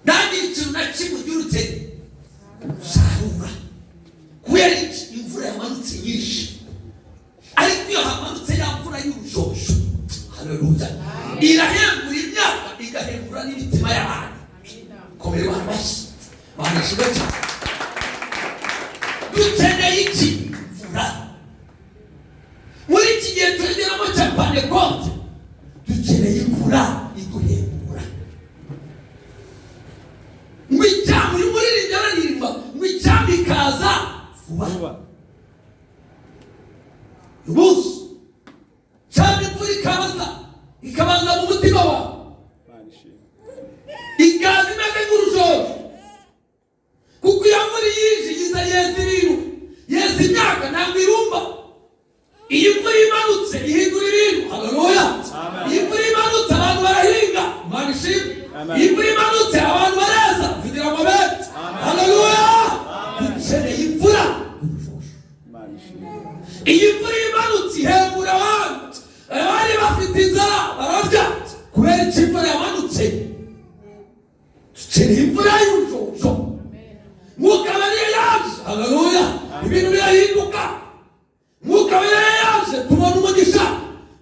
Ntagire ikintu na kimwe ugira ute usarura. Kubera iki? Imvura yamanutse nyinshi. Ariko iyo hamanutse ya mvura y'urujojo, haleluya, irahembura imyaka, igahembura n'imitima y'abantu. Komera Imana amashyi. Mana ishimwe cyane. Dukeneye iki? Imvura. Muri iki gihe turegeramo cya Pantekote, dukeneye imvura iduhembura. Ngo icyambu, uyu muririmbyi araririmba ngo icyambu ikaza vuba. Vuba. Uyu munsi cyangwa imvura ikabaza, ikabanza mu mutima wawe. Imana ishimwe. Ikaza imeze nk'urujojo, kuko iyo mvura yije iza yeza ibintu, yeza imyaka, ntabwo irumba. Iyo imvura imanutse ihindura ibintu, haleluya. Amen. Iyo imvura imanutse abantu barahinga, Imana ishimwe. Amen. Iyo imvura imanutse abantu bareza, vugira amabere. Amen. Haleluya. Amen. Dukeneye imvura y'urujojo. Imana ishimwe. Iyo imvura imanutse ihembura abantu. Abari bafite inzara bararya. Kubera icyo? Imvura yamanutse. Dukeneye imvura y'urujojo. Mwuka Wera yaje, haleluya, ibintu birahinduka. Mwuka Wera yaje tubona umugisha.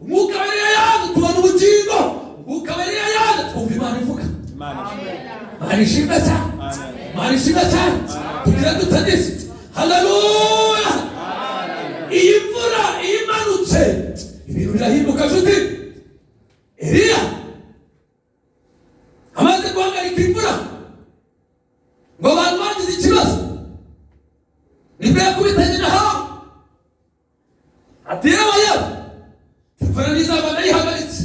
Umwuka Wera yaje tubona ubugingo. Umwuka Wera yaje twumva Imana ivuga. Imana ishimwe. Imana ishimwe cyane. Amen. Imana ishimwe cyane. Tugira dutagise, haleluya. Iyi mvura iyo imanutse ibintu birahinduka, nshuti. Eliya amaze guhagarika imvura, ngo abantu bagize ikibazo, nibwo yakubitanye na Ahabu, ati: "Yewe yewe, imvura ntizaba, ndayihagaritse."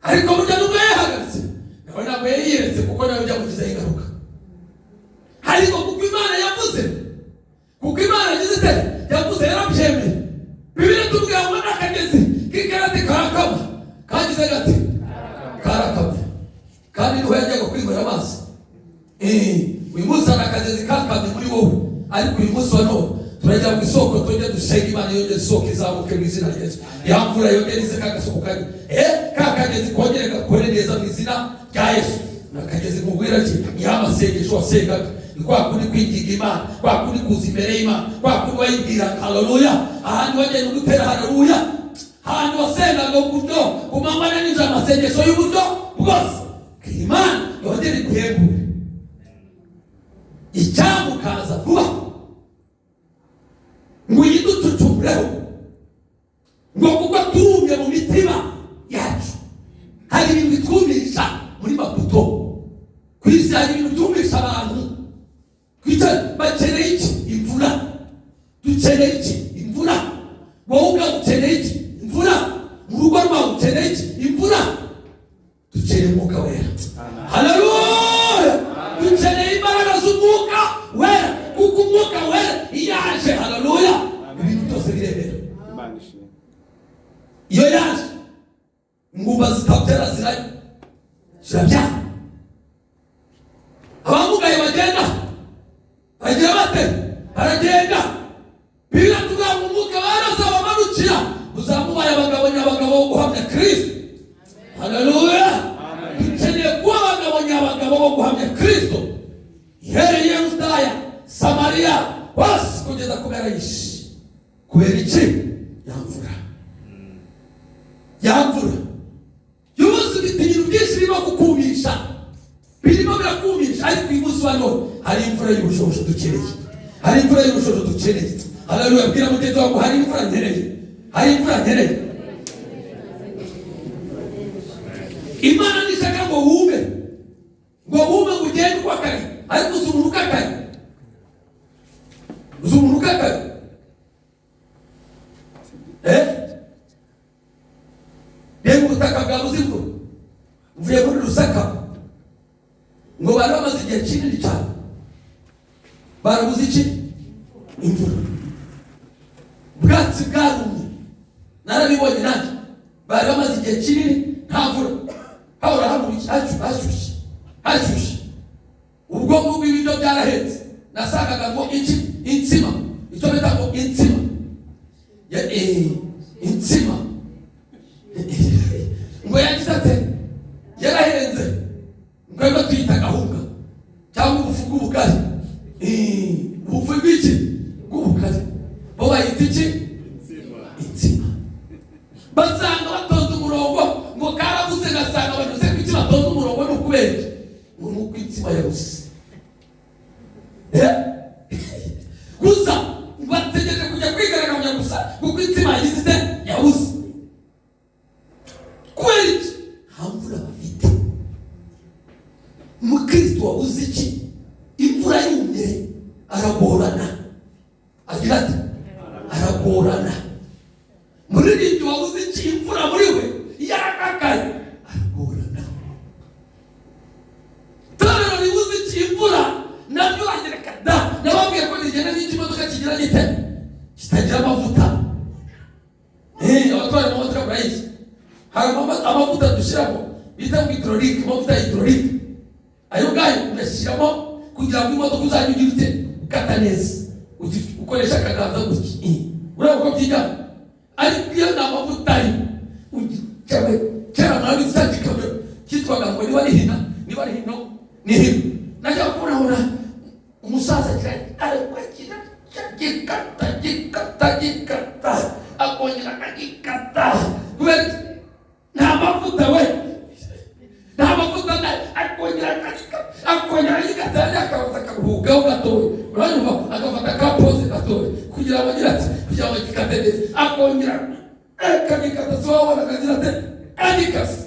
Ariko burya nubwo yayihagaritse, nawe ntabwo yayiyeretse, kuko nawe byamugizeho ingaruka. Ariko kuko Imana yavuze, kuko Imana yagize ite? Yavuze, yarabyemeye. Bibiliya tubwira ngo n'akagezi k'Ikarati karakama. Kagize gati? Karakamye. Kandi niho yajyaga kwinywera amazi. Uyu munsi hari akagezi kakamye muri wowe, ariko uyu munsi wa none turajya mu isoko, tujye dusenga Imana yongere isoko izamuke mu izina rya Yesu. Ya mvura yongere ize, kagasoko kanye ka kagezi kongere gakore neza mu izina rya Yesu. Ni akagezi mubwira ki? Ni amasengesho wasengaga, ni kwa kundi kwinginga Imana, kwa kundi kuza imbere y'Imana, kwa kundi wayibwiraga, haleluya. Ahantu wagenda gutera haleluya, ahantu wasengaga uburyo ku manywa na nijoro, amasengesho y'uburyo bwose, Imana yongere iguhembure, icyamukaza vuba, ngo uyiducucumureho, ngo kuko turumye mu mitima yacu. Hari ibintu bitwumisha muri Maputo. Ku isi hari ibintu byumisha abantu. Twicara, bakeneye iki? Imvura. Dukeneye iki? Imvura. Wowe ubwawe ukeneye iki? Imvura. Mu rugo rwawe ukeneye iki? Imvura. Dukeneye Umwuka Wera, haleluya. Dukeneye imbaraga z'Umwuka Wera, kuko Umwuka Wera iyo aje, haleluya, ibintu byose biremera. Imana ishimwe. Iyo yaje ingumba zitabyara zirabyara, abamugaye bagenda bagira bate? Baragenda. Bibiliya tuvuga ngo Umwuka Wera azabamanukira, muzamubaye abagabo nyabagabo bo guhamya Kristo, haleluya. Dukeneye kuba abagabo nyabagabo bo guhamya Kristo, ihereye Yudaya, Samariya hose, kugeza ku mpera y'isi. Kubera iki? Ya mvura, ya mvura. Uyu munsi ufite ibintu byinshi birimo kukumisha, birimo birakumisha, ariko uyu munsi wa none hari imvura y'ubushosho dukeneye, hari imvura y'ubushosho dukeneye, haleluya. Bwira mugenzi wawe ngo: "Hari imvura nkeneye, hari imvura nkeneye." Imana ntishaka ngo wume, ngo wume, ngo ugende ukakaye. Ariko uzi umuntu ukakaye? Uzi umuntu ukakaye? Eh, reba ubutaka bwabuze imvura. Mvuye muri Lusaka, ngo bari bamaze igihe kinini cyane barabuze iki? Imvura. Ubwatsi bwarumye, narabibonye nanjye. Bari bamaze igihe kinini nta mvura, hahora hamuye, hashyushye, hashyushye. Ubwo ngubwo ibiryo byarahetse. Nasangaga ngo iki? Insima, icyo bita ngo insima. Insima ngo yagize ate? Yarahetse. Irahenze. Twebwe tuyita gahunga cyangwa ubufu bw'ubugari. Ubufu bw'iki? Bw'ubugari. Bo bayita iki? Insima. Basanga batonze umurongo ngo karabuze, gasanga banyuze ku iki batonze umurongo ni ukubera iki? Ngo ni uko insima yabuze. Gusa bategereje kujya kwigaragambya gusa kuko insima yagize ite? Yabuze. Kubera iki? Nta mvura bafite. Umukristo wabuze iki? Imvura yumye aragorana, agira ati aragorana. Muririmbyi wabuze iki? Imvura muri we yarakakaye, aragorana. Torero ribuze iki? Imvura naryo wagereka da. Nababwiye ko rigenda n'ikimodoka kigira gite? Kitagira amavuta. Abatwara amamodoka murayizi, hari amavuta dushyiramo bita ngo hydraulique, amavuta ya hydraulique. Ayo ngayo uyashyiramo kugira ngo imodoka uzajye ugira ute? Ukata neza, ukoresha akaganza gutya. Urabona uko byigana. Ariko iyo nta mavuta arimo, kera murabizi cya gikamyo cyitwaga ngo niba ari hina, niba ari hino, ni hino. Najya kubona umusaza agira ariko agira gikata gikata gikata, akongera akagikata. Kubera iki? Nta mavuta we, nta mavuta na, akongera akagikata, akongera agikata, yandi akabanza akaruhukaho gatoya, uranyumva, agafata ka pause gatoya kugira ngo agire ati, kugira ngo agikate neza, akongera akagikata. Si wabona akagira ati agikase.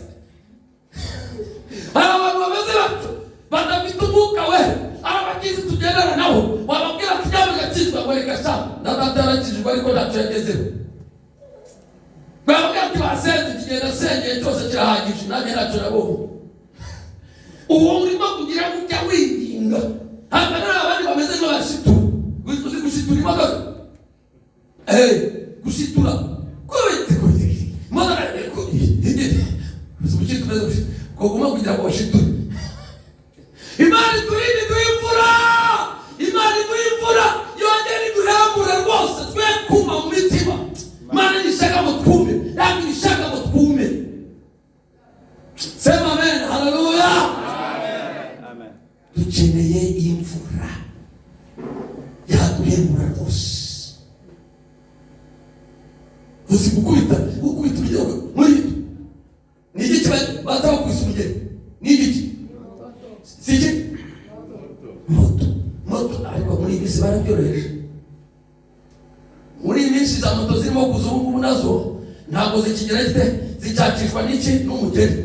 Hari abantu bameze batyo badafite umwuka we. Ari abakizi tugendana nabo, wababwira ati nyamuneka kizwa, ngo reka sha, na data yarakijijwe ariko ntacyo yagezeho. Bababwira ati basenze, ikigenda asengeye cyose kirahagije, nanjye ntacyo nabonye. Uwo urimo kugira ngo ujya winginga hanyuma hari abandi bameze nk'abashitura. Uzi gushitura imodoka? Gushitura kubita imodoka, uzi umukristo umeze gutya kuguma kugira ngo bashiture. Imana iturinde, iduhe imvura. Imana iduhe imvura, yongere iduhembure rwose, twe kuma mu mitima. Imana ntishaka ngo twume, ntabwo ishaka ngo twume. Sema amen, haleluya. Amen. Dukeneye imvura yaduhembura rwose. Uzi gukubita, gukubita urugero muri ni igiki baza bakubise umugeri? Ni igiki? Si iki? Moto, moto. Ariko muri iyi minsi barabyoroheje. Muri iyi minsi za moto zirimo kuza ubu ngubu nazo ntabwo zikigira zite, zicyakishwa n'iki? N'umugeri.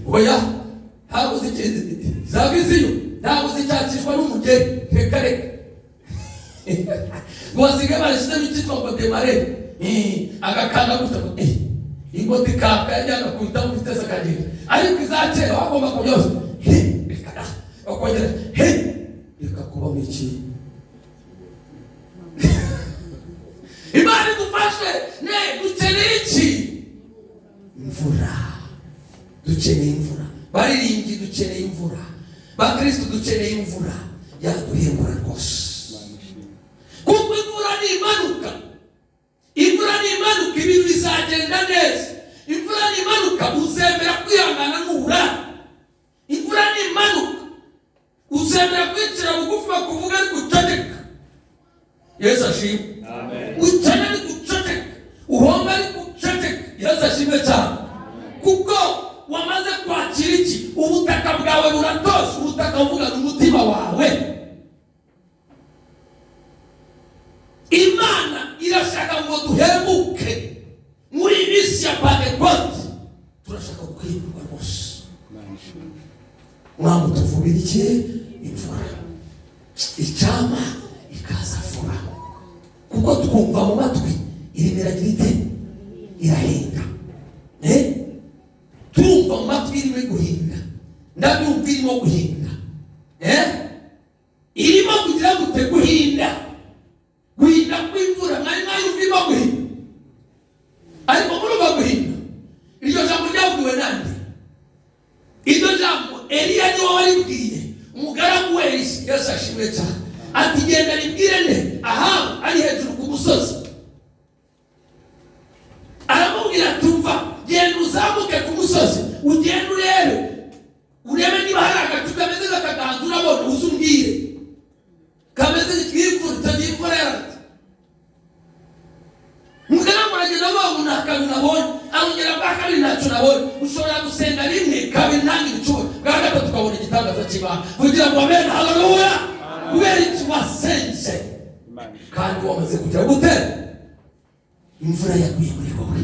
Oya, ntabwo za viziyo ntabwo zicyakishwa n'umugeri. Reka reka, ngo basigaye barashyizemo icyitwa ngo démarrer. Agakanda gutya ngo ingoti ikaka, yajya agakubitamo vitesse akagenda. Ariko iza kera wagomba kubyoza, reka da, bakongera he, reka kubamo iki. Imana idufashe. Ne dukeneye iki? Imvura. Dukeneye imvura. Baririmbyi, dukeneye imvura. Bakristo, dukeneye imvura yaduhembura rwose. Imana ishimwe. Kuko imvura nimanuka, imvura nimanuka, ibintu bizagenda neza. Imvura nimanuka, uzemera kwihangana nubura. Imvura nimanuka, uzemera kwicira bugufi, bakuvuga ariko uceceka. Yesu ashimwe. Amen. Ukene ariko uceceka, uhomba ariko uceceka. Yesu ashimwe cyane, kuko wamaze kwakira iki? Ubutaka bwawe buratoshe. Ubutaka buvuga ni umutima wawe. Imana irashaka ngo duhemuke muri iyi minsi ya Pantekote. Turashaka guhemurwa rwose. Imana ishimwe. Mwami, tuvubira iki? Imvura. Icyama ikaza vuba, kuko twumva mu matwi irimo iragira ite? Irahinda. Turumva mu matwi irimo guhinda, ndabyumva irimo guhinda. Irimo kugira gute? Guhinda, guhinda kw'imvura. Mwari mwayumva irimo guhinda? Ariko murumva guhinda, iryo jambo ryabwiwe nande? Iryo jambo Eliya niwe waribwiye umugaragu we Elisa. Yesu ashimwe cyane. Ati genda ribwire nde? Ahabu ari hejuru ku musozi. Aramubwira ati umva, genda uzamuke ku musozi. Ugende urebe niba hari agacu kameze nk'akaganza urabona, uze umbwire kameze nk'imvura. Icyo gihe imvura yaratse. Mugaragu aragenda avuga ngo nta kantu nabonye. Arongera bwa kabiri, ntacyo nabonye. Ushobora gusenga rimwe, kabiri, ntange ibicuro, bwa gatatu ukabona igitangaza cy'Imana. Kugira ngo amen, haleluya. Kubera iki? Wasenze Imana ishimwe. kandi wamaze kugira gute? Imvura yaguye muri wowe.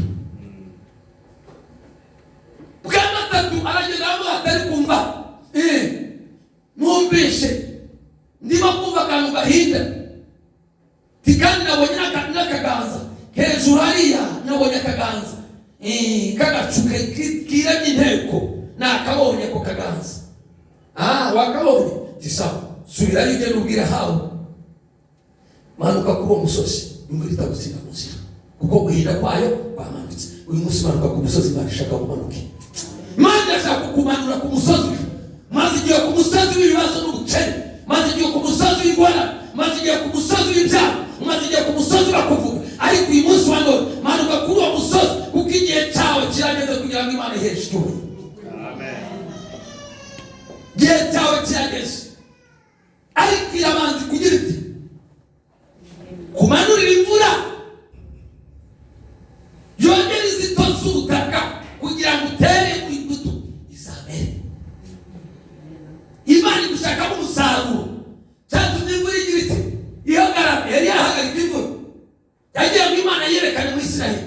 Bwa gatatu aragenda avuga atari kumva, numvishe ndimo kumva akantu gahinda. Ti kandi nabonye n'akaganza hejuru hariya, nabonye akaganza k'agacu kiramye inteko, nakabonye ako kaganza. Ah, wakabonye? Ti sawa, subirayo, ugende ubwire hawe, manuka kuri uwo musozi, imvura itagusiga mu nzira, kuko guhinda kwayo kwamanutse. Uyu munsi manuka ku musozi. Imana ishaka kumanuke, Imana irashaka kukumanura ku musozi. Maze igihe ku musozi w'ibibazo n'ubukene, maze igihe ku musozi w'ingorane, maze igihe ku musozi w'ibyaha, maze igihe ku musozi bakuvuga, ariko uyu munsi wa none manuka kuri uwo musozi, kuko igihe cyawe kirageze kugira ngo Imana iheshe icyubahiro. Igihe cyawe kirageze, ariko irabanza kugira iti kumanurira imvura, yongere izitose ubutaka kugira ngo utere imbuto izamere. Imana igushakamo umusaruro. Cyatumye imvura igira iti ihagarara. Yari yahagarika imvura, yagiye ngo Imana yerekane muri Isiraheli,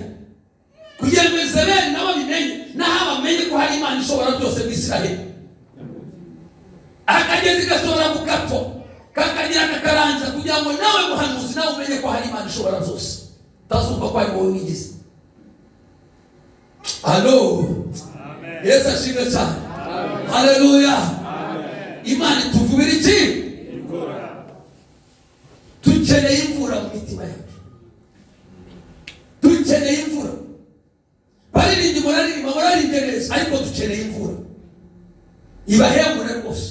kugira ngo Yezebeli nabo abimenye, naho bamenye ko hari Imana ishobora byose mu Isiraheli. Akagezi gashobora gukatwa kakagira kakarangira, kugira ngo nawe muhanuzi nawe umenye ko hari Imana ishobora byose, utazumva ko ari wowe wigize. Alo, Yesu ashimwe cyane, haleluya. Imana ituvubira iki? Dukeneye imvura mu mitima yacu, dukeneye imvura. Baririmbyi muraririmba, murarimbye neza, ariko dukeneye imvura ibahembure rwose.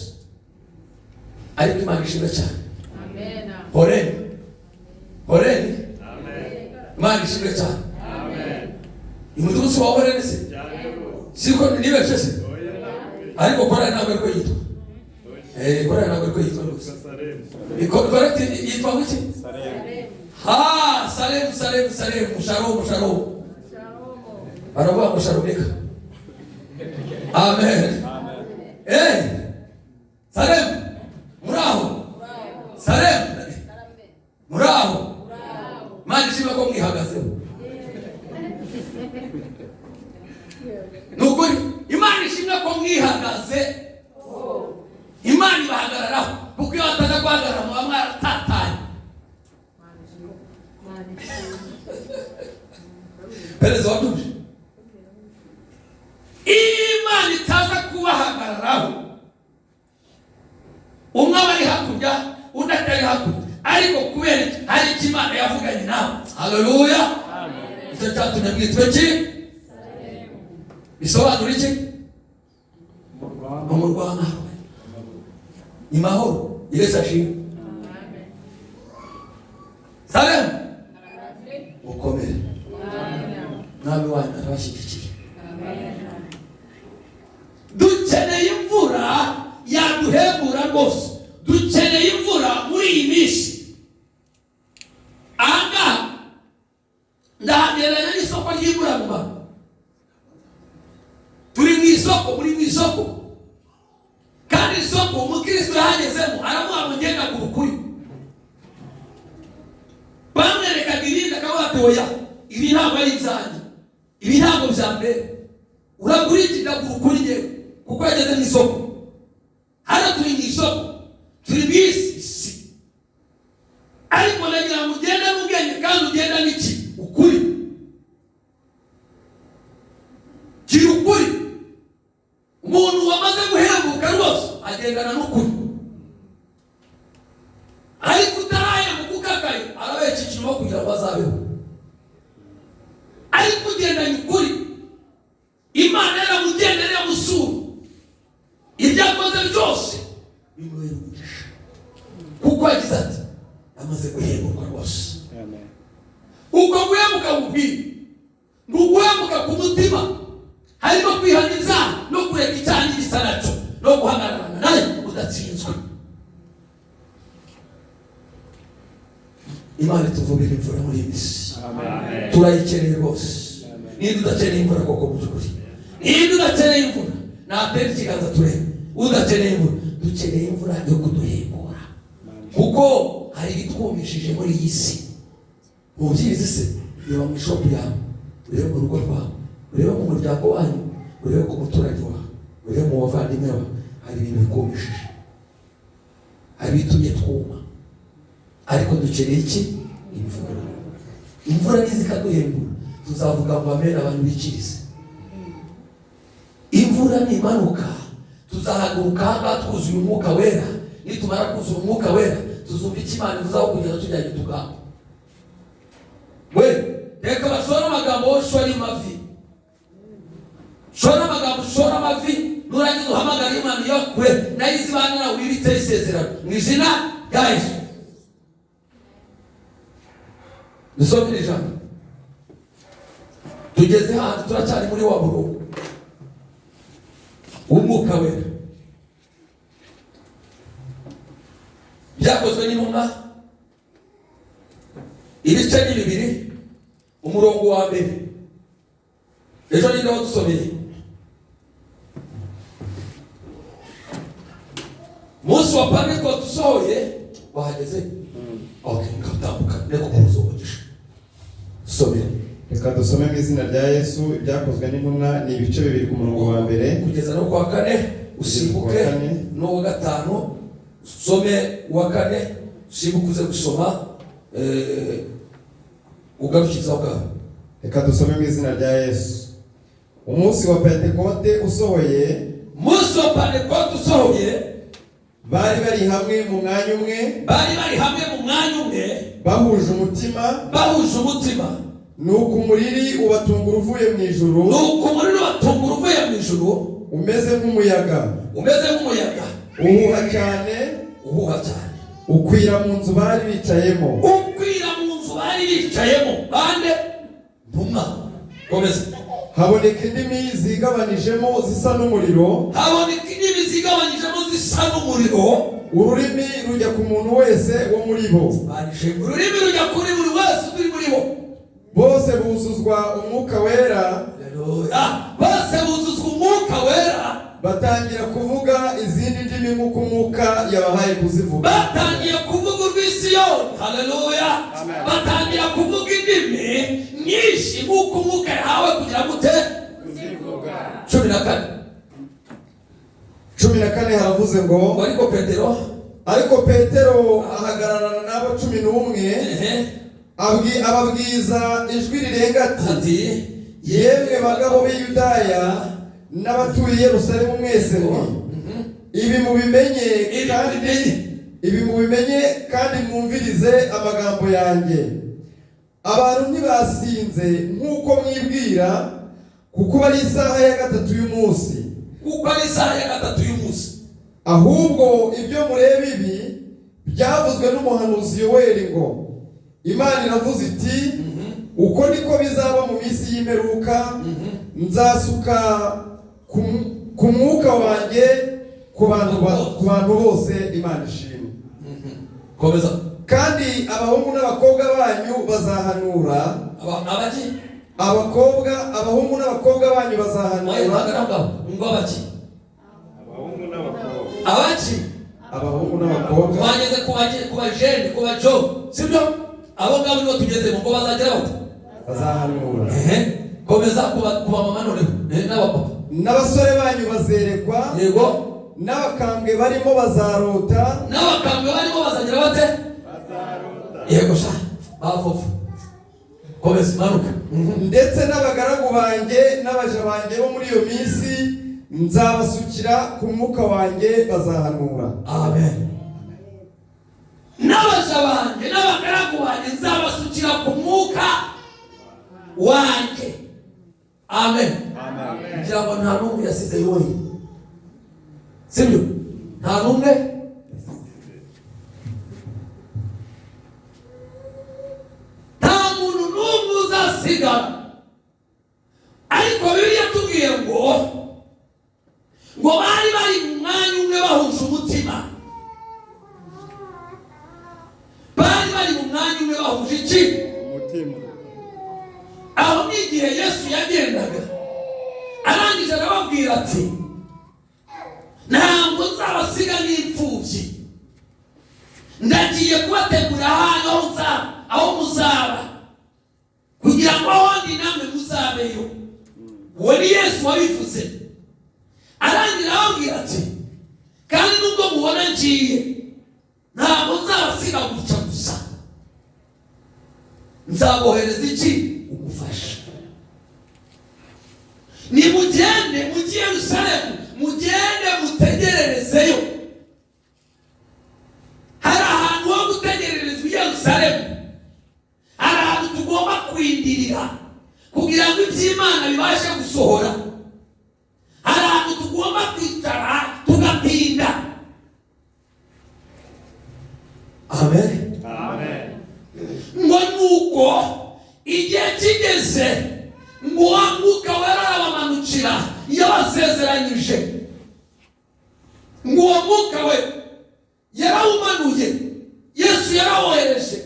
Ariko Imana ishimwe cyane. Horeni, horeni, Imana ishimwe cyane. Umudugudu wa Horeni se siko nibeshe se? Ariko korali ntabwo ariko yitwa, korali ntabwo ariko yitwa rwose. Korali yitwa nguki? Ha, Salemu, Salemu, Salemu, shalom, shalom. Baravuga ngo shalomika, amen. Salemu, muraho? Salemu, muraho? Imana ishimwe ko mwihagazeho. Ni ukuri, Imana ishimwe ko mwihagaze. Imana ibahagararaho, kuko iyo bataza guhagarara muba mwaratatanye. Perezida watuje, Imana itaza kubahagararaho, umwe aba ari hakurya, undi atari hakurya, ariko kubera iki? Hari icyo Imana yavuganye nawe. Haleluya. Icyo cyatumye mwitwa iki? Bisobanura iki? Umurwa w'amahoro. Ni mahoro. Yesu ashimwe. Salemu, mukomere, mwami wanyu arabashyigikiye. Dukeneye imvura yaduhembura rwose, dukeneye imvura muri iyi minsi. Ahangaha ndahagereranya n'isoko ry'imvura mu bantu. Turi mu isoko, muri mu isoko, kandi isoko umukristo yahagezemo aramuha ngo ngenda ku ukuri. Bamwerekaga ibindi akavuga ati oya, ibi ntabwo ari ibyanjye, ibi ntabwo bya mbere. Uragura iki? Ndagura ukuri ngewe, kuko yageze mu isoko. Hano turi mu isoko, turi mu isi, ariko ndagira ngo ugende n'ubwenge kandi ugende n'iki? Ukuri. Gira ukuri. Umuntu wamaze guhembuka rwose agendana n'ukuri, ariko utarahemuka ukakaye arabeshya ikintu kugira ngo azabeho. Ariko ugendanye ukuri, Imana yaramugendera, iramusura, ibyo akoze byose bimuhera umugisha, kuko yagize ati amaze guhembuka rwose. Uko guhemuka mubwira ni uguhemuka ku mutima. Harimo kwihana ibyaha no kureka icyaha n'igisa nacyo no guhagararana nayo udatsinzwe. Imana ituvubira imvura muri iyi minsi. Turayikeneye rwose. Niba udakeneye imvura koko mu by'ukuri, niba udakeneye imvura natera ikiganza turebe. Udakeneye imvura, dukeneye imvura yo kuduhembura, kuko hari ibitwumishije muri iyi si. Mubyizi se, reba mu ishopu yawe, urebe mu rugo rwawe, urebe mu muryango wanyu, urebe ku muturanyi wawe, urebe mu bavandimwe bawe, hari ibintu bikumishije, hari ibitumye twuma. Ariko dukeneye iki? Imvura. Imvura niza ikaduhembura, tuzavuga ngo amen, abantu bikirize. Imvura nimanuka tuzahaguruka ahangaha twuzuye umwuka wera. Nitumara kuzura umwuka wera, tuzumva icyo Imana ivuze aho kugenda tujyanye utugambo. We reka bashore amagambo, wowe ushore amavi, shora amagambo, ushore amavi, nurangiza uhamagare Imana iyo kure nayo izibana nawe wibitseho isezerano mu izina rya Yesu. Dusome iri jambo. Tugeze hano, turacyari muri wa murongo w'umwuka wera. Byakozwe n'intumwa ibice ni 2, umurongo wa mbere. Ejo ninde wadusomeye? Munsi wa Pentekote usohoye wahageze? Okay, ngatambuka ndeko kuza umugisha. Somera. Reka dusome mu izina rya Yesu. Ibyakozwe n'intumwa ni ibice 2 ku murongo wa mbere kugeza no kwa 4, usimbuke no wa 5, usome wa 4, usimbuke uze gusoma ugarukiza ubwawe. Reka dusome mu izina rya Yesu. Umunsi wa Pentekote usohoye, umunsi wa Pentekote usohoye, bari bari hamwe mu mwanya umwe, bari bari hamwe mu mwanya umwe, bahuje umutima, bahuje umutima. Nuko umuriri ubatungura uvuye mu ijuru, nuko umuriri ubatungura uvuye mu ijuru, umeze nk'umuyaga, umeze nk'umuyaga, uhuha cyane, uhuha cyane, ukwira mu nzu bari bicayemo, ukwira mu nzu bari bicayemo. Bande? Ntumwa. Komeza. Haboneka indimi zigabanijemo zisa n'umuriro, haboneka indimi zigabanyijemo zisa n'umuriro, ururimi rujya ku muntu wese wo muri bo, ururimi rujya kuri buri wese uri muri bo. Bose buzuzwa umwuka wera, bose buzuzwa umwuka wera, batangira kuvuga izindi ndimi nk'uko umwuka yabahaye kuzivuga. Batangiye kuvuga urw'Isiyoni. Haleluya. Batangira kuvuga indimi nyinshi nk'uko umwuka yahawe kugira ngo ute kuzivuga. 14. 14 haravuze ngo ariko Petero ahagararana n'abo 11, ababwiza ijwi rirenga ati: yemwe bagabo b'i Yudaya n'abatuye Yerusalemu mwese mwe, ibi mubimenye kandi ibi mubimenye kandi mwumvirize amagambo yanjye. Abantu ntibasinze nk'uko mwibwira, kuko ari isaha ya 3 y'umunsi, kuko ari isaha ya 3 y'umunsi. Ahubwo ibyo mureba ibi byavuzwe n'umuhanuzi Yoweli ngo Imana iravuze iti: uko niko bizaba mu minsi y'imperuka, nzasuka ku mwuka wanjye ku bantu bose. Imana ishimwe. Komeza. Kandi abahungu n'abakobwa banyu bazahanura, abahungu n'abakobwa banyu bazahanura. Abahungu n'abakobwa. Twageze ku bajene, ku bajo, sibyo? Abo ngabo nibo tugeze ngo bazagira bate? Bazahanura. Komeza ku bamama noneho n'abapapa. N'abasore banyu bazerekwa, yego, n'abakambwe barimo bazarota, n'abakambwe barimo bazagira bate? Bazarota. Yego sha, bavuvu. Komeza manuka. Ndetse n'abagaragu banjye n'abaja banjye bo muri iyo minsi nzabasukira ku mwuka wanjye bazahanura. Amen. N'abaja banjye n'abagaragu banjye nzabasukira ku mwuka wanjye. Amen. Ngira ngo nta n'umwe yasize yoye, sibyo? Nta n'umwe. Nta muntu n'umwe uzasigara. Ariko Bibiliya tubwiye ngo Arababwira ati ntabwo nzabasiga n'imfubyi, ndagiye kubategura ahantu aho muzaba, kugira ngo aho ndi namwe muzabeyo. Uwo ni Yesu wabivuze. Arangira arababwira ati kandi nubwo mubona ngiye, ntabwo nzabasiga gutya gusa, nzabohereza iki? Umufasha. Nimugende mujye Yerusalemu, mugende mutegererezeyo. Hari ahantu ho gutegererezwa i Yerusalemu, hari ahantu tugomba kwindirira kugira ngo iby'Imana bibashe gusohora. Hari ahantu tugomba kwicara tugatinda. Amen. Amen. Ngo nuko igihe kigeze ngo wa Mwuka Wera arabamanukira yabasezeranyije. Ngo uwo Mwuka we yarawumanuye, Yesu yarawohereje.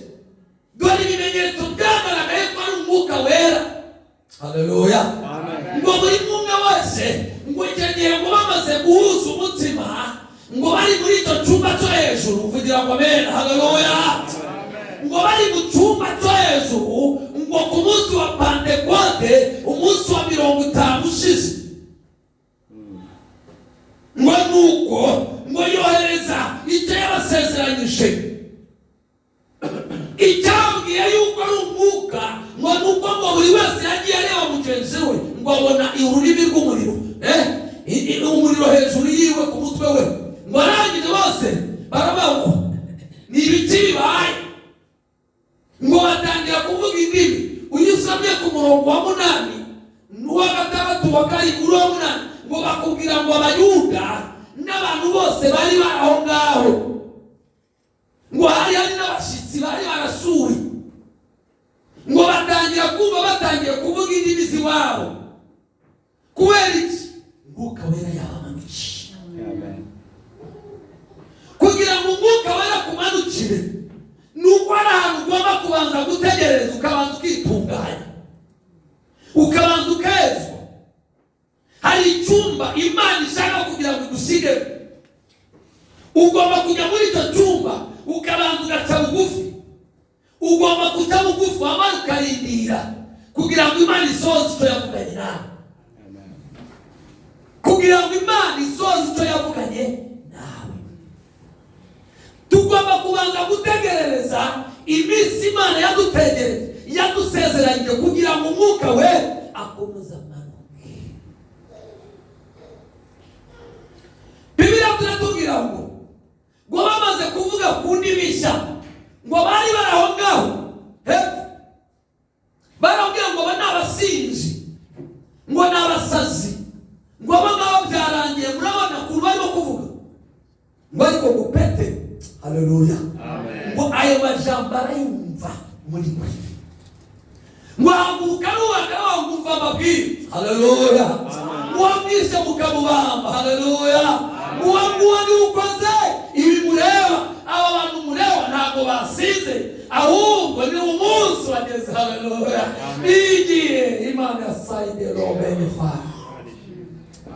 Dore ibimenyetso byagaragaye ko ari Umwuka Wera. Haleluya. Amen. Ngo buri umwe wese, ngo icyo gihe ngo bamaze guhuza umutima, ngo bari muri icyo cyumba cyo hejuru, kugira ngo amen. Haleluya. Ngo bari mu cyumba cyo hejuru, ngo ku munsi wa Pantekote, umunsi wa 50 ushize, ngo nuko ngo yohereza icyo yabasezeranyije. Icyabwiye yuko ari umwuka, ngo nuko ngo buri wese yagiye areba mugenzi we, ngo abona ururimi rw'umuriro, umuriro hejuru yiwe ku mutwe we. Ngo arangije bose baravuga ngo ni ibiki bibaye, ngo batangira kuvuga indimi. Uyu usomye ku murongo wa 8 n'uwa 6 wa 7 uwa 8, ngo bakubwira ngo Abayuda n'abantu bose bari bari aho ngaho, ngo hari hari n'abashyitsi bari barasuye, ngo batangira kumva batangiye kuvuga indimi z'iwabo. Kubera iki? Umwuka Wera yabamanukiye. Amen. Kugira ngo Umwuka Wera akumanukire, nuko ari ahantu ugomba kubanza gutegereza, ukabanza ukitunganya, ukabanza ukezwa. Hari icyumba Imana ishaka kugira ngo igusige. Ugomba kujya muri icyo cyumba ukabanza ugaca bugufi. Ugomba guca bugufi wamara ukarindira kugira ngo Imana isohoze icyo yavuganye nawe. Amen. Kugira ngo Imana isohoze icyo yavuganye nawe, tugomba kubanza gutegerereza iminsi Imana yadutegereje, yadusezeranyije, kugira ngo Umwuka we akomeze amanuke. Bibiliya turatubwira ngo bamaze kuvuga ku ndimi nshya, ngo bari bari aho ngaho hepfo, barabwira ngo aba ni abasinzi, ngo ni abasazi, ngo aba ngaba byarangiye. Murabona ukuntu barimo kuvuga, ngo ariko ngo Petero, haleluya, Amen. ngo ayo majambo arayumva muri we, ngo haguruka n'uwanga wumva amabwire. Haleluya. Uwo mwishe mukamubamba. Haleluya. Uwo nguwo ni ukoze ibi mureba. Aba bantu mureba ntabwo basize, ahubwo ni umunsi wageze. Haleluya. Igihe Imana yasayide robenefa.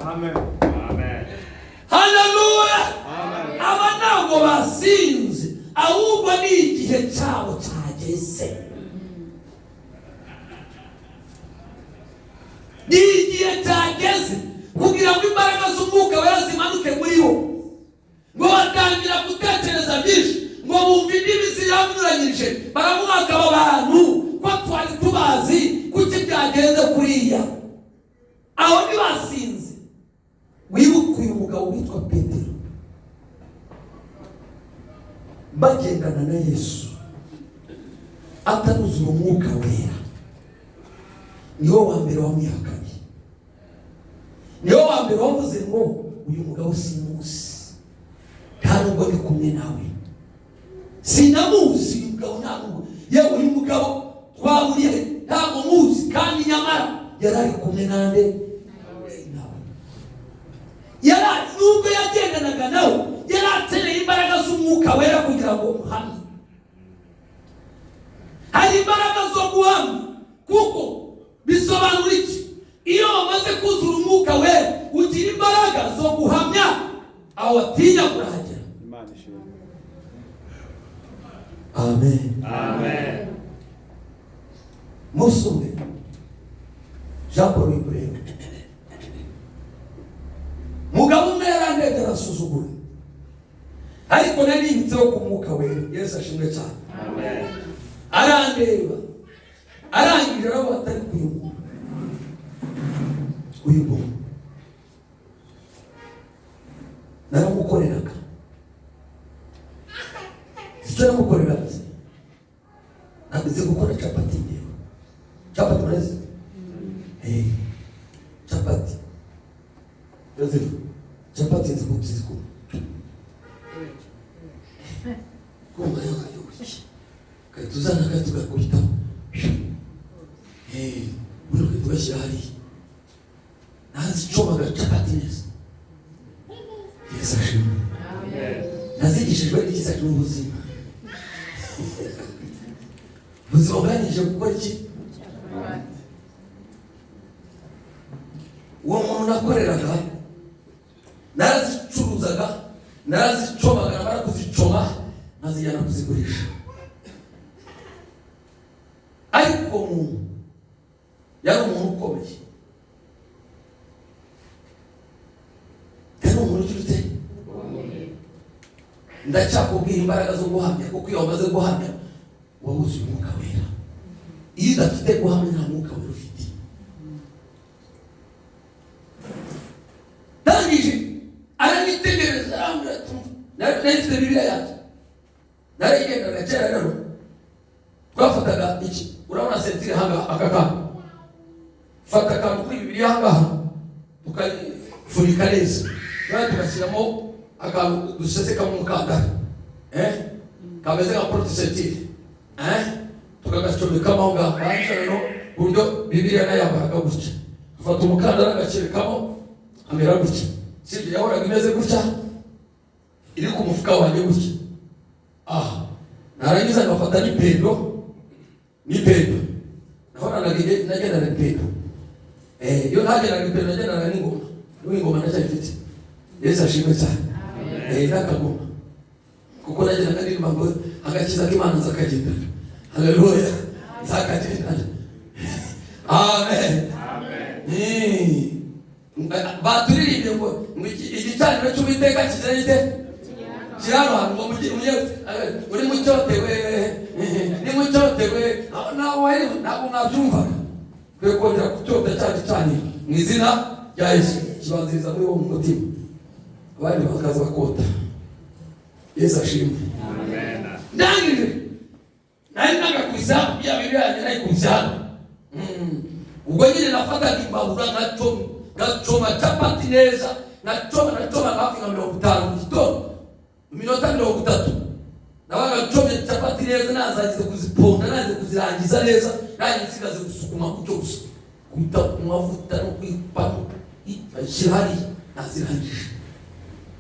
Amen. Amen. Haleluya. Amen. Aba ntabwo basinze, ahubwo ni igihe cyabo cyageze. Ni igihe cyageze kugira ngo imbaraga z'Umwuka Wera zimanuke muri bo. Ngo batangira gutekereza byinshi, ngo bumva indimi ziranyuranyije, baravuga ngo aba bantu ko twari tubazi, kuki byagenze kuriya? Aho ntibasinze. Wibuke uyu mugabo witwa Petero, bagendana na Yesu ataruzura Umwuka Wera, niwe wa mbere wamwihakanye, niwe wa mbere wavuze ngo uyu mugabo simuzi, nta nubwo ndi kumwe nawe, sinamuzi uyu mugabo, nta nubwo yewe uyu mugabo twahuriye ntabwo muzi, kandi nyamara yari ari kumwe nande nawe. Yari nubwo yagendanaga nawe, yari akeneye imbaraga z'Umwuka Wera kugira ngo umuhamye. Hari imbaraga zo guhamya, kuko bisobanura iki? Iyo wamaze kuzura Umwuka Wera ugira Aho watinya kurahagera. Imana ishimwe. Amen. Amen. Umunsi umwe Jean Paul Wikureba, mugabo umwe yarandebye arasuzugura, ariko nari nibitseho ku Mwuka Wera. Yesu ashimwe cyane. Amen. Arandeba, arangije aravuga ati: "Ariko uyu muntu, uyu muntu naramukoreraga." Icyo namukoreraga se, ntabwo nzi gukora capati. Ngewe capati murazi? Capati, Joseph, capati nzi kuzikora kumva yo ugahita uzana kandi tugakubitaho, buri ugahita ugashyira hariya. Nazicomaga capati neza. Yesu ashimwe. Nazigishijwe n'ikiza cy'ubuzima. Ubuzima bwanyigishije gukora iki? Uwo muntu nakoreraga narazicuruzaga, narazicomaga, namara kuzicoma nkazijyana kuzigurisha. Ariko uwo muntu yari umuntu ukomeye, yari umuntu ugira ute? Ndacyakubwira imbaraga zo guhamya, kuko iyo wamaze guhamya uba wuzuye Umwuka Wera. Iyo udafite guhamya, nta Mwuka Wera ufite. Ndangije aranyitegereza, arambwira ati, nari mfite Bibiliya yanjye, narayigendaga kera. Rero twafataga iki? Urabona ceinture ahangaha, aka kantu, fata akantu kuri Bibiliya ahangaha, tukayifunika neza, noneho tugashyiramo akantu dusesekamo umukandara, kameze nka porte-ceinture, tukagacomekamo aho ngaho. Barangiza noneho uburyo Bibiliya nayambaraga gutya, afata umukandara agakerekamo, amera gutya, sibyo? Yahoraga imeze gutya, iri ku mufuka wanjye gutya aha. Narangiza ngafata n'ipendo, n'ipendo nahoranaga, nagendana ipendo. Iyo ntagendanaga ipendo, nagendanaga n'ingoma. N'ubu ingoma ndacyayifite. Yesu ashimwe cyane. N'akagoma, kuko nagendaga ndirimba ngo agakiza k'Imana nzakagendana. Haleluya, nzakagendana. Amen. Baturirimbye ngo igicaniro cy'Uwiteka kigira gite? Kiri hano hantu, ngo mujye uri mucyotewe, ni mucyotewe nawe ntabwo mwabyumvaga. Kwiye kongera kucyota cya gicaniro mu izina rya Yesu, kibanziriza muri wo mu mutima, abandi bakaza bakota. Yesu ashimwe. Ndangije nari nagakubisa ya Bibiliya yanjye, nayikubise hano. Ubwo nyine nafataga imbabura ngacoma capati neza, nacoma, nacoma hafi nka 50 mu gitondo. Mu minota 30 nabaga ncomye capati neza, nazagize kuziponda, naze kuzirangiza neza, nanjye nsigaze gusukuma gutyo gusa, kubita ku mavuta no kwipamo, ashyira hariya, nazirangije.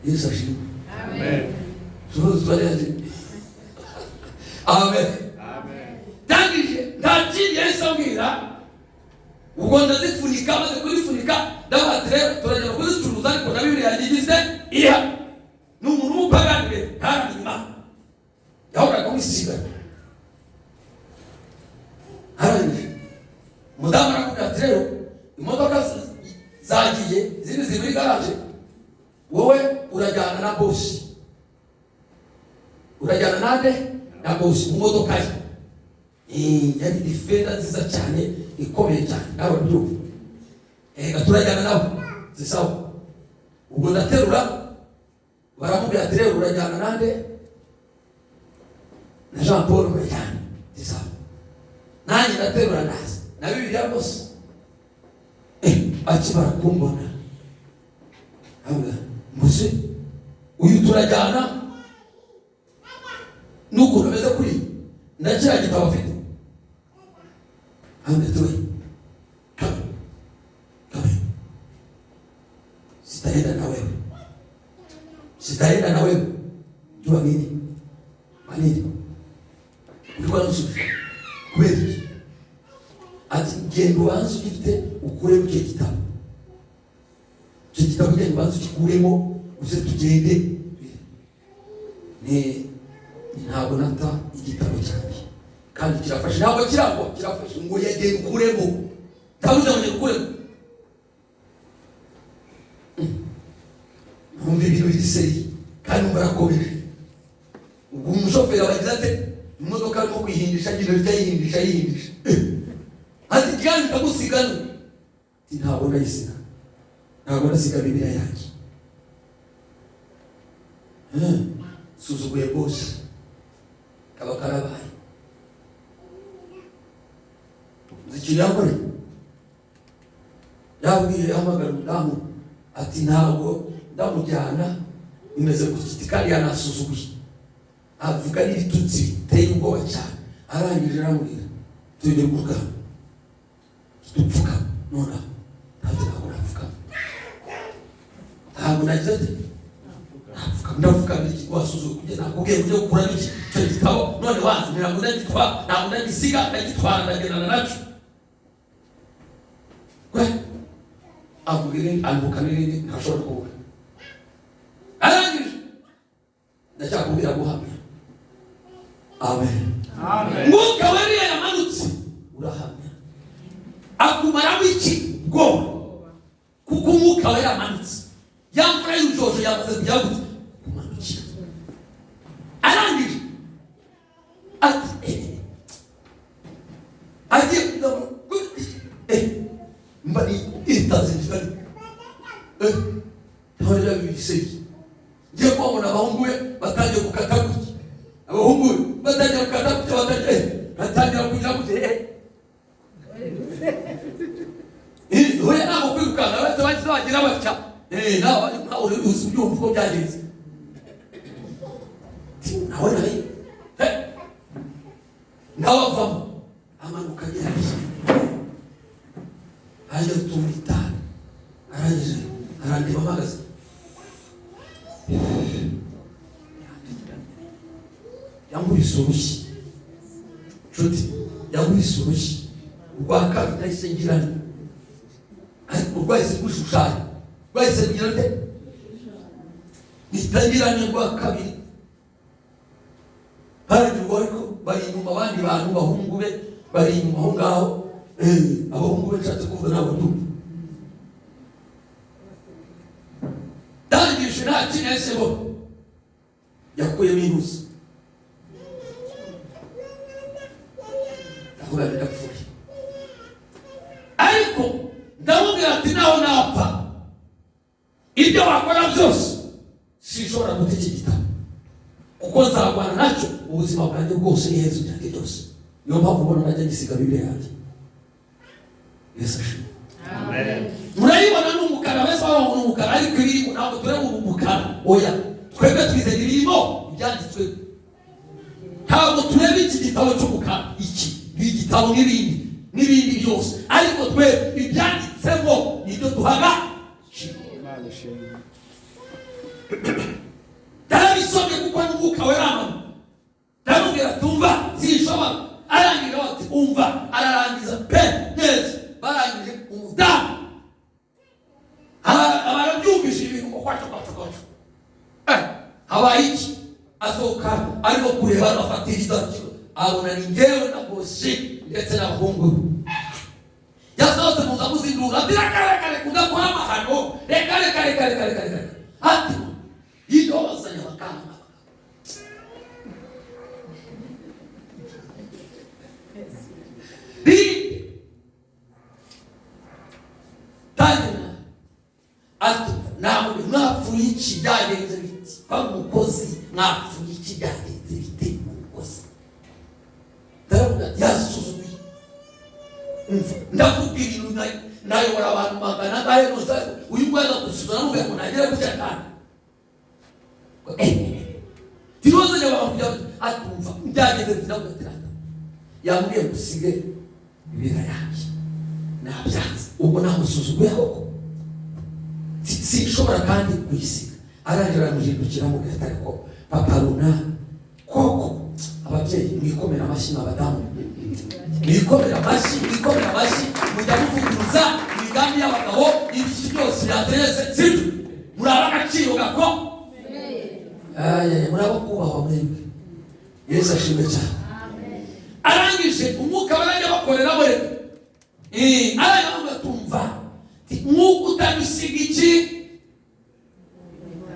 Yesu ashimwe. Tuzi. Amen. Ndangije nta kindi yahise ambwira. Ubwo ndazifunika, maze kuzifunika ndavuga ati: "Rero turagenda kuzicuruza, ariko na Bibiliya yanjye igize iha." Ni umuntu w'umupagani rero, ntaramenya Imana, yahoraga amusigana. Arangije umudamu aramubwira ati: "Rero imodoka zagiye, izindi ziri muri garaje, wowe urajyana na boss." Urajyana nande? Na boss mu modoka ye. Yari Defender nziza cyane, ikomeye cyane, nawe urabyumva. Turajyana nawe zisawa. Ubwo ndaterura, baramubwira ati: "Rero urajyana nande? Na Jean Paul urajyana zisawa." Nanjye ndaterura, ndaza na Bibiliya rwose. Akimara kumbona avuga: "Mbese uyu turajyana n'ukuntu ameze kuri na kiriya gitabo afite?" Avuga ati: "We come, come, sitaenda na wewe, sitaenda na wewe." Jua nini? Kwa nini ulikuwa nusubije? Kubera iki? Ati: "Genda ubanze ugifite, ukuremo icyo gitabo, icyo gitabo genda ubanze ugikuremo." Uze tugende. Ni ntabwo nata igitabo cyanjye kandi kirafashe, ntabwo kiragwa, kirafashe. Ngo yegeye ukuremo, ndabuze ngo ukuremo. Nkumva ibintu biri seri kandi numva arakomeje. Ubwo umushoferi abagize ate, imodoka arimo kuyihindisha, agira ibyo ayihindisha ayihindisha, ati kandi ndagusigana. Ati ntabwo ndayisiga, ntabwo ndasiga Bibiliya yanjye. Suzuguye rwose, kaba karabaye. Uzi ikintu yakoreye? Yabwiye, ahamagara umudamu ati ntabwo ndamujyana, bimeze ku giti kandi yanasuzuguye, avuga n'ibitutsi biteye ubwoba cyane. Arangije aramubwira, tujye mu rugamba dupfuka nonaha. Ntabwo ntabwo napfukama, ntabwo nagize ati napfukama, ndapfukama iki? Wasuzuguye, nakubwiye ujye gukuramo iki icyo gitabo, none wanze. Ntabwo ndagitwara, ntabwo ndagisiga, ndagitwara, ndagendana nacyo. We avuga irindi, antuka n'irindi ntashobora kuvuga. Arangije ndacyakubwira guhamya. Amen. Mwuka wariya yamanutse urahamya, akumaramo iki? Ubwoba. Kuko umwuka we yamanutse, ya mvura y'urujojo yamaze kujya gute? Kumanukira. Arangije ati agiye mba itaze nshikari ntabwo biseye. Ngiye kubabona abahungu be batangiye gukata gutya, abahungu be batangiye gukata gutya, batangiye batangira kugira gutya. Hoya ntabwo kwirukanka, bahita bahise bagira batya. Nawe nawe uzi ubyumva uko byagenze. Nawe nawe nawe avamo, amanuka agera ajya gutunga itabi. Arangije arandeba mpagaze, yankubise urushyi nshuti, yankubise urushyi urwa kabiri nahise ngirane, ariko rwahise rwishushanya, rwahise rugira nte mpita ngirane rwa kabiri. Baragirwa ariko bari inyuma, abandi bantu bahungu be bari inyuma aho ngaho. Abahungu be nshatse kuvuga ntabwo ndumva. Ndangije nta kintu yahise mbona, yakuyemo inusu, ndavuga nti ndapfuye. Ariko ndamubwira ati naho napfa, ibyo wakora byose sinshobora guta iki gitabo, kuko nzarwana nacyo ubuzima bwanjye bwose n'iherezo ryanjye ryose. Niyo mpamvu ubona najya ngisiga Bibiliya yanjye. Yesu ashimwe. Murayibona ni umukara, bese bavuga ni umukara, ariko ibirimo ntabwo tureba ubu mukara. Oya, twebwe twizera ibirimo ibyanditswe, ntabwo tureba iki gitabo cy'umukara. Iki ni igitabo n'ibindi n'ibindi byose, ariko twebwe ibyanditsemo nibyo duhaga. Ndabisomye kuko n'umwuka wera. Ndamubwira ati umva sinshobora. Arangije ati umva, ararangiza pe neza. Barangije umudamu barabyumvise ibintu ngo kwacu kwacu kwacu. Habaye iki? Asohoka arimo kureba, afatira idakiro, abona ni njyewe na bosi ndetse n'abahungu be. Yasohotse muza muzindura ati reka reka reka udakora amahano, reka reka reka reka reka reka. Ati yidozanya abaganga. Tangira ati ntabwo mwapfuye iki byagenze biti, bamukozi mwapfuye iki byagenze bite umukozi. Ndavuga yasuzuguye, ndavuga ibintu nayobora abantu magana angahe gusa, uyu nguyu aza gusuzuma namubwira ngo nagere gutya kandi tirozanya abantu atumva byagenze biti. Ndavuga ati yambwiye ngo usige Bibiliya yanjye, nabyanze. Ubwo namusuzuguye koko, sinshobora kandi kuyisiga. Arangira aramuhindukira amubwira ati ariko papa runaka koko, ababyeyi mwikomera amashyi, abadamu mwikomera amashyi, mwikomera amashyi, mujya muvuguruza imigambi y'abagabo, ibiki byose byateretse, sibyo? Muri ab'agaciro gako muri abo kubahwa mwebwe. Yesu ashimwe cyane. Arangije umwuka barajya bakorera bo reka arangije tumva nk'uko utabisiga iki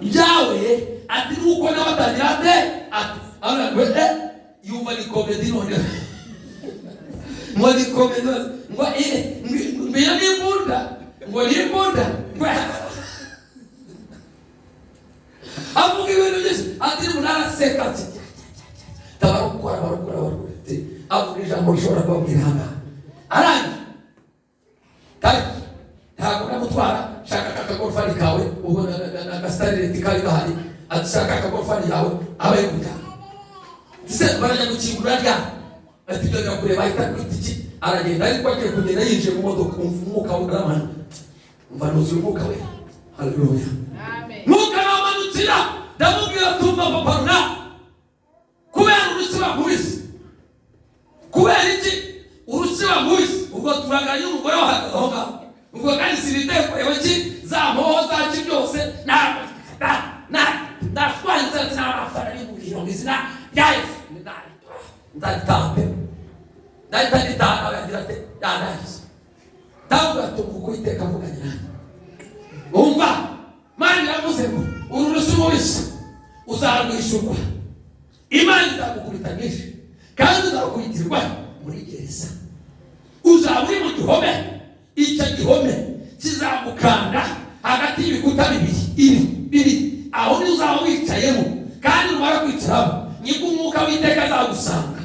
ibyawe, ati nuko nawe atagira ate, ati yumva ni komedi none ngo ni komedi ngo iyo ni imbunda ngo ni imbunda ngo avuga ibintu byinshi, ati umuntu araseka ati tabarukora barukora barukora, avuga ijambo rishobora kubabwira hano. Arangije ntabwo ndamutwara, shaka akagorofani kawe, ubwo agasitarireti kari gahari, ati shaka akagorofani yawe abe ari kujyana. Se barajya gukingura rya ati dore kureba ahita kwita iki, aragenda ariko agiye kugenda yinjiye mu modoka, umva umwuka w'uramana, umva nuzuye umwuka we. Haleluya. Mwuka aramanukira, ndamubwira tumva papa runa kubera urusiba nkubise, kubera iki urusiba nkubise, ubwo turanganye umugore wahagaze aho ngaho, ubwo kandi sinitaye kureba iki za mpoho zacu byose nashwanze n'abafana n'imubwira ngo izina rya Yesu ndahita pe ndahita nditaha, abagira ati yandagize ndavuga tumva uko Uwiteka avuganye nanjye. Umva Imana iravuze ngo uru rusibo wese uzarwishyurwa, Imana izagukubita nyinshi kandi uzakubitirwa muri gereza, uzaba uri mu gihome, icyo gihome kizagukanda hagati y'ibikuta bibiri ibi bibiri, aho ni uzaba wicayemo, kandi numara kwicaramo nibwo umwuka w'Uwiteka azagusanga.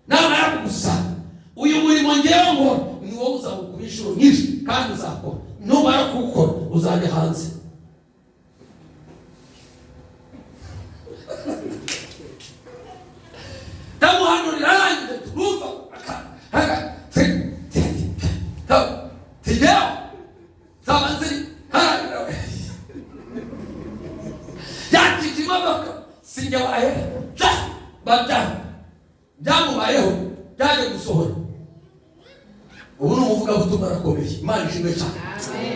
Namara kugusanga uyu murimo ngewe ngo ni wowe uzawukora inshuro nyinshi kandi uzakora, numara kuwukora uzajya hanze. Ndamuhanurira arangije turumva tijyaho nzaba nziri yakije imodoka sinjye wahera bajya byamubayeho byaje gusohora. Ubu ni umuvugabutumwa arakomeye. Imana ishimwe cyane.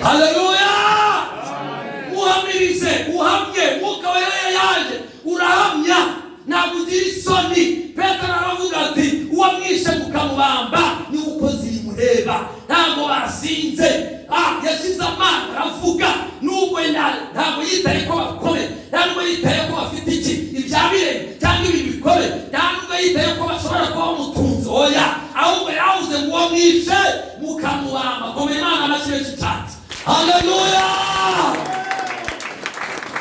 Haleluya. Muhamirize, uhamye, mwuka wera yaje urahamya, ntabwo ugira isoni. Petero aravuga ati uwo mwishe mukamubamba ni uko zimureba, ntabwo basinze. Yashize amanga aravuga, nubwo ntabwo yitaye ko bakomeye, ntabwo yitaye ko bafite iki ibyabire cyangwa ibi bikomeye, ntabwo yitaye ko bashobora kuba bamutunze, oya, ahubwo yavuze ngo uwo mwishe mukamubamba. Komera Imana amashyi menshi cyane. Haleluya.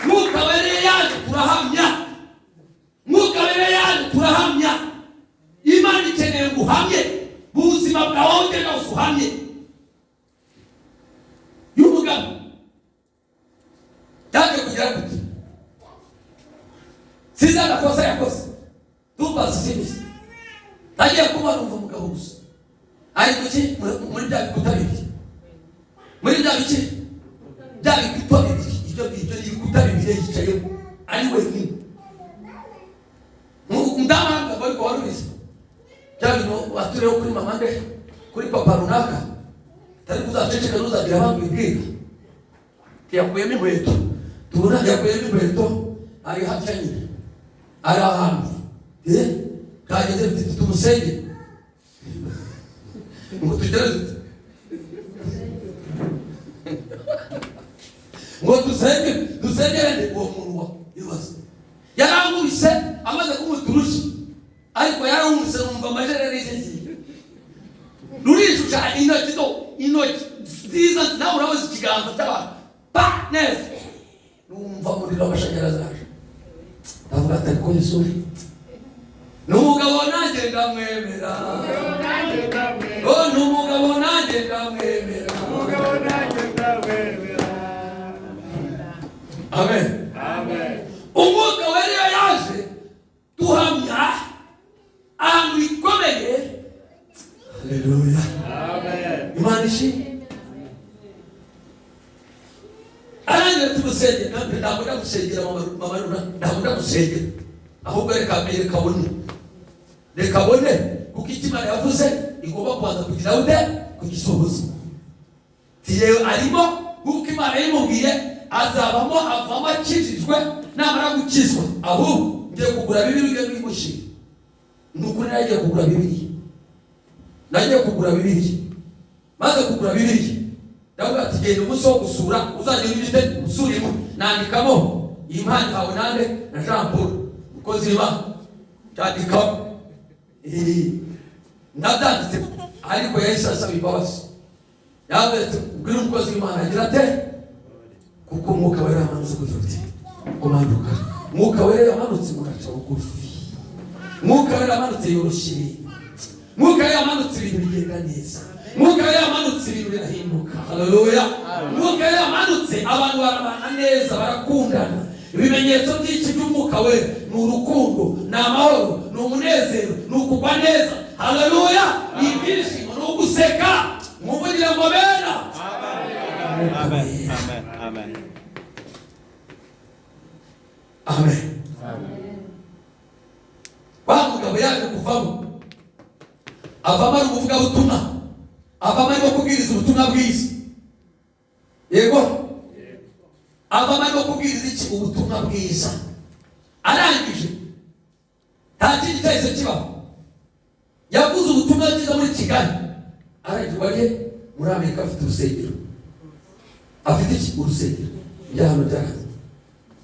Mwuka wera yaje turahamya, mwuka wera yaje turahamya. Imana ikeneye ngo uhamye ubuzima bwawe, ugenda uhamye. Y'umugabo yaje kugira gute sinzi agakosa yakoze tumbaze sinzi, agiye kuba numva umugabo gusa ari kuki muri bya bikuta bibiri, muri bya biki bya bikuta bibiri, ibyo ngibyo ni ibikuta bibiri yicayemo ari wenyine. Umudamu ariko wari ubizi bya bintu watureho kuri mama nde kuri papa runaka, tari kuzaceceka nuzagira abandi wibwira. Yakuyemo inkweto, tubona yakuyemo inkweto ari haca nyine ari ahantu kageze biti tumusenge ngo tugere ngo dusenge dusengere uwo muntu wa ibibazo yarankubise amaze kumuturusha, ariko yarankubise numva amajereri yiziye rurishushanya intoki do intoki nziza, nawe uraboza ikiganza cy'abantu pa neza, numva umuriro w'amashanyarazi aje, ndavuga ati ariko Yesu ni umugabo nanjye ndamwemera, ni umugabo nanjye ndamwemera. Amen. Umwuka wera yaje duhamya ahantu ikomeye. Haleluya. Imana ishimwe. Arangira tumusengera, ntabwo ndagusengera mama runa, ntabwo ndagusengera, ahubwo reka abone, reka abone, kuko icyo Imana yavuze igomba kubanza kugira ute kugisohoza. Tiyewe arimo kuko Imana yimubwiye Azabamo, avamo akijijwe. Namara gukizwa, ahubwo ngiye kugura Bibiliya, ugende uyimushyire. Ni ukuri, nagiye kugura Bibiliya, nagiye kugura Bibiliya. Maze kugura Bibiliya, ndavuga ati: "Genda, umunsi wo gusura uzagenda ugite usurimo." Nandikamo iyi mpano ihawe nande? Na Jean Paul, umukozi w'Imana. Cyandikamo. Nabyanditse, ariko yahise asaba imbabazi. Yavuze ati: "Ubwire umukozi w'Imana agira ate?" Kuko Umwuka Wera yamanutse kugira uti kumanuka. Umwuka Wera yamanutse, ugaca bugufi. Umwuka Wera yamanutse, yoroshya ibintu. Umwuka Wera yamanutse, ibintu bigenda neza. Umwuka Wera yamanutse, ibintu birahinduka. Haleluya! Umwuka Wera yamanutse, abantu barabana neza, barakundana. Ibimenyetso by'iki by'Umwuka Wera ni urukundo, ni amahoro, ni umunezero, ni ukugwa neza. Haleluya! Ni ibyishimo, ni uguseka. Mwumvugire ngo bena. Amen. Amen. Amen. Amen. Wa mugabo yaje kuvamo, avamo ari umuvugabutumwa, avamo arimo kubwiriza ubutumwa bwiza. Yego, avamo arimo kubwiriza iki? Ubutumwa bwiza. Arangije, nta kindi cyahise kibaho. Yavuze ubutumwa bwiza muri Kigali. Arangije wajye muri Amerika, afite urusengero. Afite iki? Urusengero. Bya hano byaranze,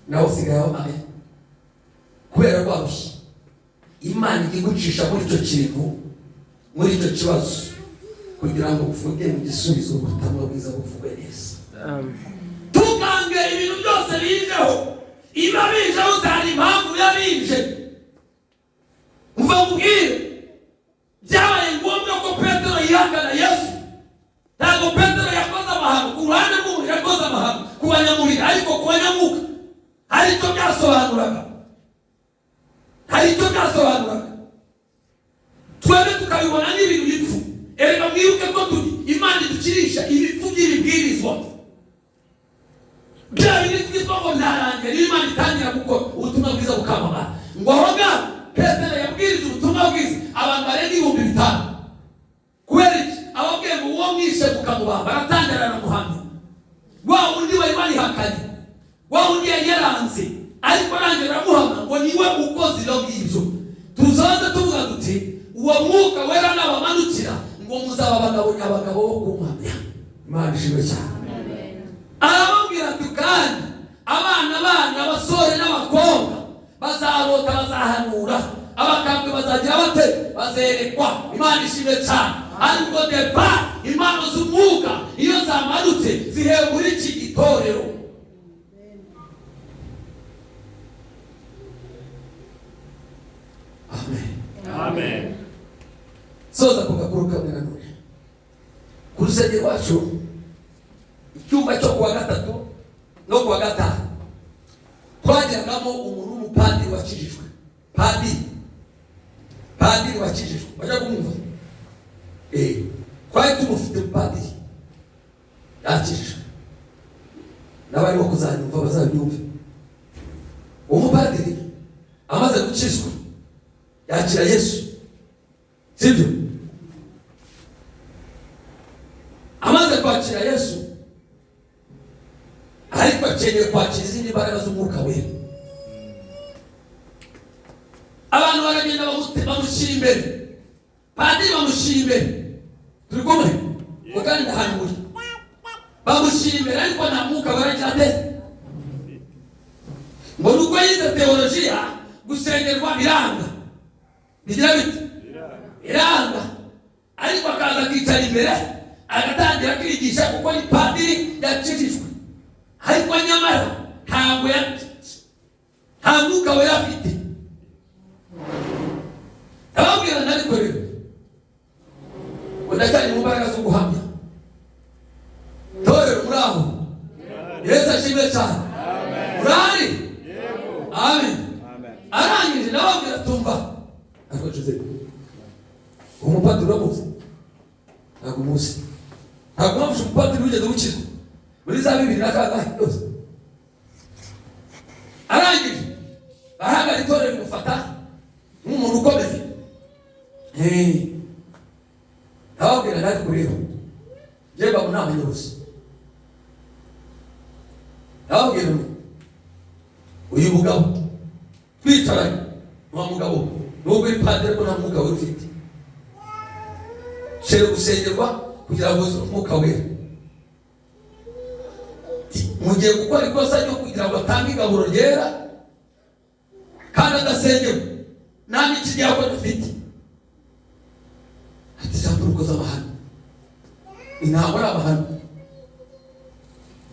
nawe usigaye aho. Amen. Kubera rwarushye, Imana ijya igucisha muri icyo kintu, muri icyo kibazo, kugira ngo uvuge mu gisubizo, ubutumwa bwiza buvugwe neza. Tukange ibintu byose bijeho. Iba bijeho uzana impamvu biba bije. Mva mubwire, byabaye ngombwa ko Petero yihakana Yesu. Ntabwo Petero yakoze amahano ku ruhande rw'umubiri. Yakoze amahano ku banyamubiri, ariko ku banyamwuka hari icyo byasobanuraga, hari icyo byasobanuraga. Twebwe tukabibona n'ibintu bipfu. Erega mwibuke ko turi Imana idukirisha ibipfu by'ibibwirizwa. Bya bindi twitwa ngo byarangiye, niyo Imana itangira gukora, ubutumwa bwiza bukamamara. Ngo aho ngaho Petero yabwirije ubutumwa bwiza abantu barenga 5000. Kubera iki? Ababwiye ngo uwo mwishe mukamubamba, aratangira aramuhamya. Wa wundi wari warihakanye, wa wundi yari yaranze, ariko arangira aramuhamya ngo niwe ukoze ibyo ngibyo. Tuzaze tuvuga tuti: uwo Mwuka Wera nabamanukira, ngo muzaba abagabo nyabagabo bo kumpamya. Imana ishimwe cyane. Arababwira ati: "Kandi abana banyu, abasore n'abakobwa, bazarota, bazahanura, abakambwe bazagira bate? Bazerekwa." Imana ishimwe cyane. Ariko depa impano z'umwuka iyo zamanutse zihembura iki? Itorero. Amen. Amen. Soza ku gakuru kamwe nanone. Ku rusengero rwacu, icyumba cyo kuwa gatatu no kuwa gatanu twagiragamo umuntu w'umupadiri wakijijwe. Padiri, padiri wakijijwe, bajya kumwumva. Twari tumufite, umupadiri yakijijwe. N'abarimo kuzanyumva bazabyumve. Uwo mupadiri amaze gukizwa, yakira Yesu, sibyo? Amaze kwakira Yesu, ariko akeneye kwakira izindi mbaraga z'Umwuka Wera. Abantu baragenda bamushyira imbere, padiri bamushyira imbere. Turi kumwe ngo kandi ndahanuye. Bamushyira imbere, ariko nta Mwuka Wera agira ate? Ngo nubwo yize teolojiya, gusengerwa biranga. Bigira bite? Biranga. Ariko akaza akicara imbere, agatangira akigisha, kuko ni padiri yakijijwe, ariko nyamara ntabwo nta Mwuka Wera afite. Ndababwira, ariko rero ngo ndacyari mu mbaraga zo guhamya. Torero, muri aho? Yesu ashimwe cyane. Murahari? Amen. Amen. Arangije ndababwira, tumva, ariko Joseph, umupadiri uramuzi? Ntabwo umuzi. Ntabwo mpamvu umupadiri wigeze gukizwa muri za bibiri na kangahe yose. Arangije ahangara, itorero rimufata nk'umuntu ukomeye. Ndababwira, ndari kureba, njye mba mu nama nyobozi. Ndababwira. Uyu mugabo twicaranye, wa mugabo nubwo uri padiri ko nta mwuka wera ufite, ushobora gusengerwa kugira ngo uzuze umwuka wera. Mugiye gukora ikosa ryo kugira ngo atange igaburo ryera kandi adasengerwa, nta n'ikigerago dufite. Ati jambo rukoze amahano, ntabwo ari amahano,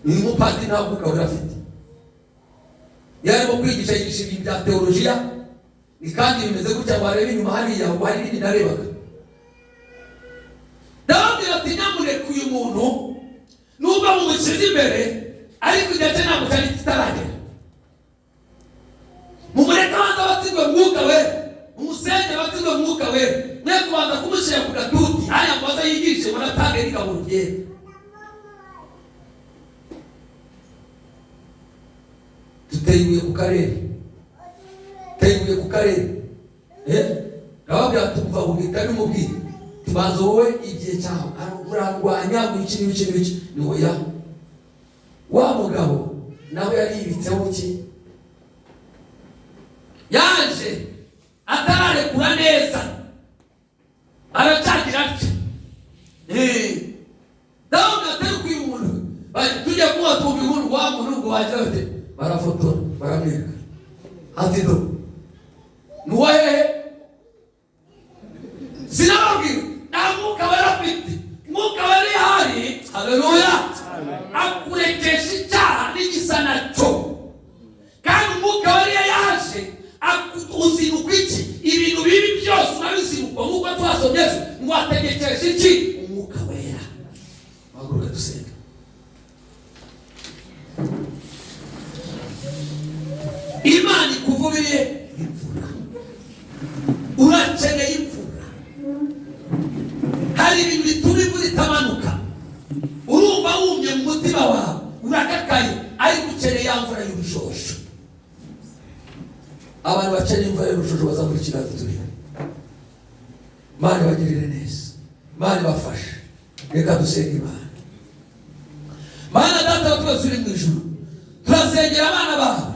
ni umupadiri nta mwuka wera afite. Yarimo kwigisha, yigisha ibintu bya teolojiya, ni kandi bimeze gutya, wareba inyuma hariya ngo hari ibindi narebaga. Ndababwira ati nyamuneka uyu muntu nubwo mumushyize imbere, ariko igihe cye ntabwo cyari kitaragera, mumureke abanza abatizwe mwuka wera, umusenge abatizwe mwuka wera, mwe kubanza kumushyira ku gatuti hariya ngo aze yigishe ngo anatange n'igaburo ryera. Duteye ibuye ku karere, teye ibuye ku karere. Ndababwira ati umva ubwita n'umubwire, tubanza wowe igihe cyawe urarwanya ngo iki n'iki n'iki, ni oya. Wa mugabo nawe yari yibitseho ki, yaje atararekura neza, aracyagira atya. Ndababwira ati ariko uyu muntu tujya kuba twumva inkuru, wa muntu ngo wagira bate, barafotora baramwereka, ati do ni uwa hehe? Sinababwira nta mwuka wera afite, mwuka wera ihari, haleluya, akurekesha icyaha n'igisa nacyo. Kandi umwuka wera yaje uzinukwa iki? Ibintu bibi byose urabizinukwa, nk'uko twasomye ejo ngo ategekesha iki? Umwuka wera. Haguruka dusenga. Imana ikuvubiriye imvura, urakeneye imvura. Hari ibintu bituma imvura itamanuka, urumva wumye mu mutima wawe, urakakaye, ariko ukeneye ya mvura y'urujojo. Abantu bakeneye imvura y'urujojo baza muri kiganza turiho. Imana ibagirire neza, Imana ibafashe. Reka dusenge Imana. Mana Data wa twese uri mu ijuru, turasengera abana bawe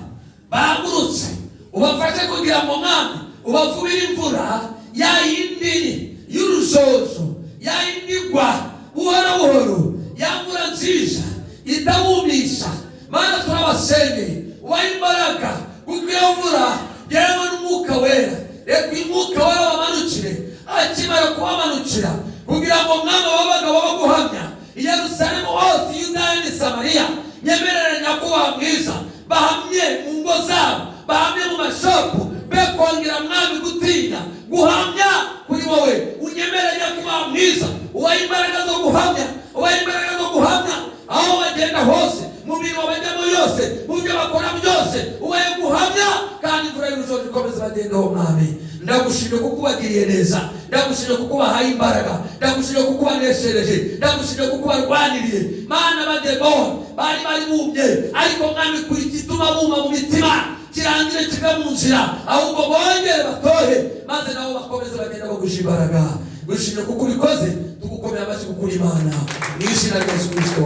bahagurutse, ubafashe kugira ngo Mwami ubavubire imvura ya yindi y'urujojo, ya yindi igwa buhoro buhoro, ya mvura nziza itabumisha. Mana turabasengeye, ubahe imbaraga, kuko iyo mvura yewe n'umwuka wera. Reka uyu mwuka wera bamanukire, akimara kubamanukira kugira ngo Mwami w'abagabo bo guhamya i Yerusalemu hose, Yudaya ni Samariya, nyemerere nyakubahwa mwiza, bahamye mu ngo zabo, bahamye mu mashopu, be kongera Mwami gutinya guhamya kuri wowe. Unyemerere nyakubahwa mwiza, ubahe imbaraga zo guhamya, ubahe imbaraga zo guhamya aho bagenda hose, mu mirimo bajyamo yose, mu byo bakora byose, ubahe guhamya, kandi imvura y'urujojo ikomeze bagendeho. Mwami ndagushimye kuko ubagiriye neza, ndagushimye kuko ubahaye imbaraga, ndagushimye kuko ubaneshereje, ndagushimye kuko ubarwaniriye. Mana abademoni bari bari bumye, ariko Mwami kuri igituma buma mu mitima kirangire kive mu nzira, ahubwo bongere batohe, maze nabo bakomeze bagenda bagusha imbaraga. Gushimye kuko ubikoze, tugukomeye amashyi kuko uri Imana, mu izina rya Yesu Kristo,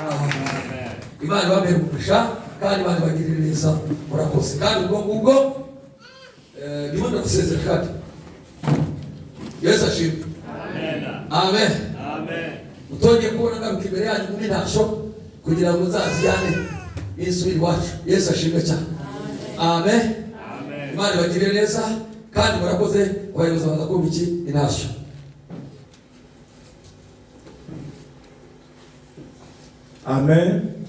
amen. Imana ibabere umugisha kandi Imana ibagirire neza, murakoze. Kandi ubwo ngubwo ndimo ndagusezera, kandi Yesu ashimwe. Amen. Utongeye kubona ngaruka imbere yanyu mu mintasho kugira ngo nzaziyane n'isubire iwacu. Yesu ashimwe cyane. Amen. Imana ibagirire neza kandi murakoze. Abayobozi baza kumva iki intasho. Amen.